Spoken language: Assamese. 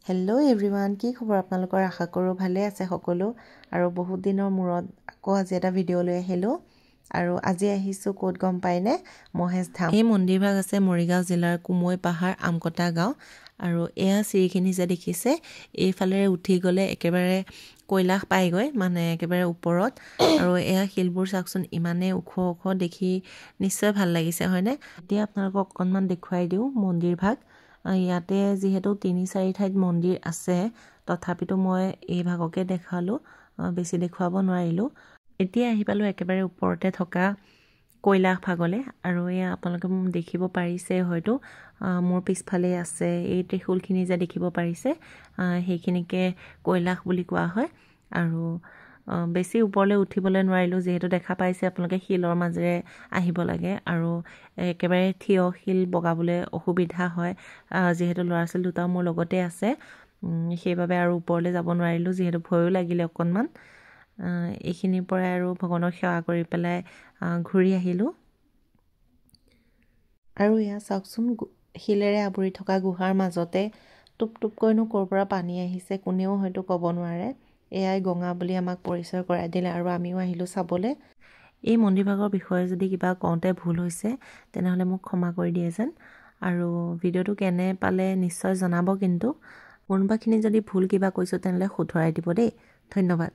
হেল্ল' এভৰিৱান, কি খবৰ আপোনালোকৰ? আশা কৰোঁ ভালে আছে সকলো। আৰু বহুত দিনৰ মূৰত আকৌ আজি এটা ভিডিঅ' লৈ আহিলোঁ। আৰু আজি আহিছোঁ ক'ত গম পায়নে? মহেশ ধাম। এই মন্দিৰভাগ আছে মৰিগাঁও জিলাৰ কুমৈ পাহাৰ আমকটা গাঁও। আৰু এয়া চিৰিখিনি যে দেখিছে, এইফালেৰে উঠি গ'লে একেবাৰে কৈলাশ পায়গৈ, মানে একেবাৰে ওপৰত। আৰু এয়া শিলবোৰ চাওকচোন, ইমানেই ওখ ওখ, দেখি নিশ্চয় ভাল লাগিছে হয়নে? এতিয়া আপোনালোকক অকণমান দেখুৱাই দিওঁ মন্দিৰভাগ। ইয়াতে যিহেতু 3-4 ঠাইত মন্দিৰ আছে, তথাপিতো মই এই ভাগকে দেখালোঁ, বেছি দেখুৱাব নোৱাৰিলোঁ। এতিয়া আহি পালোঁ একেবাৰে ওপৰতে থকা কৈলাশ ভাগলৈ। আৰু এয়া আপোনালোকে দেখিব পাৰিছে হয়তো, মোৰ পিছফালে আছে এই ত্ৰিশূলখিনি যে দেখিব পাৰিছে, সেইখিনিকে কৈলাশ বুলি কোৱা হয়। আৰু বেছি ওপৰলৈ উঠিবলৈ নোৱাৰিলোঁ, যিহেতু দেখা পাইছে আপোনালোকে শিলৰ মাজেৰে আহিব লাগে আৰু একেবাৰে থিয় শিল বগাবলৈ অসুবিধা হয়। যিহেতু ল'ৰা ছোৱালী দুটাও মোৰ লগতে আছে, সেইবাবে আৰু ওপৰলৈ যাব নোৱাৰিলোঁ, যিহেতু ভয়ো লাগিলে অকণমান। এইখিনিৰ পৰাই আৰু ভগৱানক সেৱা কৰি পেলাই ঘূৰি আহিলোঁ। আৰু এয়া চাওকচোন, শিলেৰে আৱৰি থকা গুহাৰ মাজতে টোপ টোপকৈনো ক'ৰ পৰা পানী আহিছে কোনেও হয়তো ক'ব নোৱাৰে। এয়াই গঙা বুলি আমাক পৰিচয় কৰাই দিলে আৰু আমিও আহিলোঁ চাবলৈ। এই মন্দিৰভাগৰ বিষয়ে যদি কিবা কওঁতে ভুল হৈছে তেনেহ'লে মোক ক্ষমা কৰি দিয়ে যেন। আৰু ভিডিঅ'টো কেনে পালে নিশ্চয় জনাব, কিন্তু কোনোবাখিনি যদি ভুল কিবা কৈছোঁ তেনেহ'লে শুধৰাই দিব দেই। ধন্যবাদ।